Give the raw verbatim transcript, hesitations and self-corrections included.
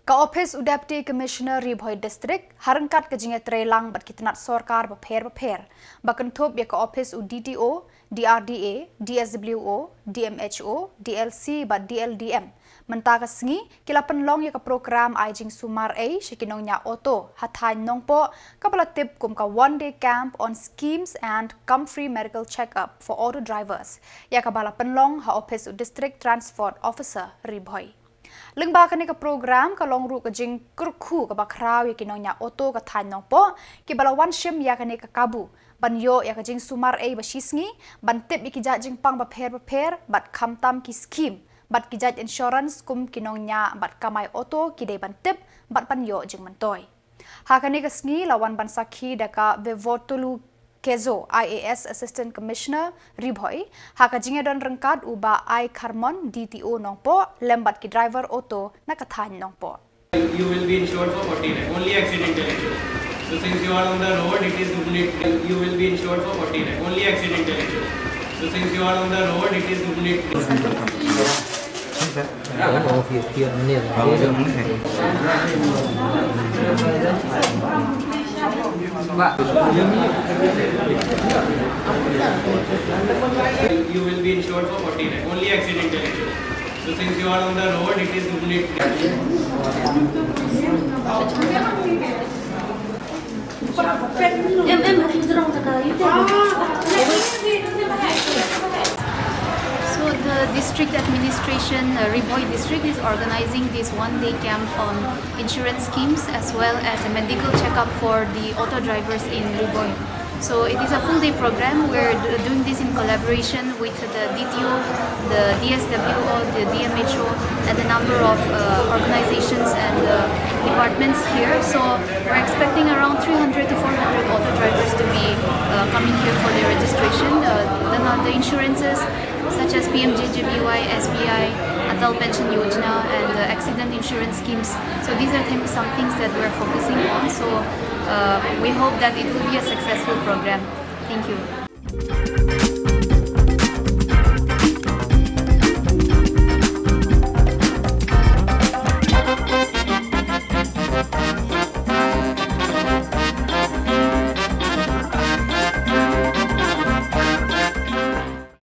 Ka ophis u Deputy Commissioner Ri Bhoi District, ha ryngkat ka jingïatreilang bad ki tnat sorkar bapher bapher, ba kynthup ïa ka ophis u D T O, D R D A, D S W O, D M H O, D L C bad D L D M, mynta ka sngi ki la pynlong ïa ka program ai jingsumar ei sha ki nongñiah auto ha thaiñ Nongpoh, kaba la tip kum ka One Day Camp on Schemes and Come Free Medical Checkup for Auto Drivers, ïa kaba la pynlong ha ophis u District Transport Officer Ri Bhoi. Lyngba kane ka program ka long ruh ka jingkyrkhu kaba khraw ïa ki nongñiah auto ka thaiñ Nongpoh, kiba la wan shim ïa kane ka kabu ban ïoh ïa ka jingsumar ei ba shisngi, ban tip ïa ki jait jingpang bapher bapher bad khamtam ki skhim bad ki jait insurance kum ki nongñiah bad kamai auto ki dei ban tip bad ban ïoh jingmyntoi. Ha kane ka sngi la wan ban sakhi da ka Vevotolu Kezo, I A S Assistant Commissioner Ri Bhoi, ha ka jingïadon ryngkat u Bah I Kharmon, D T O Nongpoh, lem bad ki driver auto na ka thaiñ Nongpoh. You will be insured for forty lakh, only accidental insurance. So since you are on the road, it is definitely, you will be insured for forty lakh, only accidental insurance. So since you are on the road, it is definitely. You will be insured for forty lakh, only accidental insurance. So since you are on the road, it is definitely. So the district administration, uh, Ri Bhoi district is organizing this one-day camp on insurance schemes as well as a medical checkup for the auto drivers in Ri Bhoi. So it is a full-day program. We're d- doing this in collaboration with the D T O, the D S W O, the D M H O, and a number of, uh, organizations and, uh, departments here. So we're expecting around three hundred to four hundred auto drivers to be, uh, coming here for their registration. Uh, the, the insurances such as P M J J B Y, S B I, Atal Pension Yojana, and, uh, accident insurance schemes. So these are things, some things that we're focusing on. So, uh, we hope that it will be a successful program. Thank you.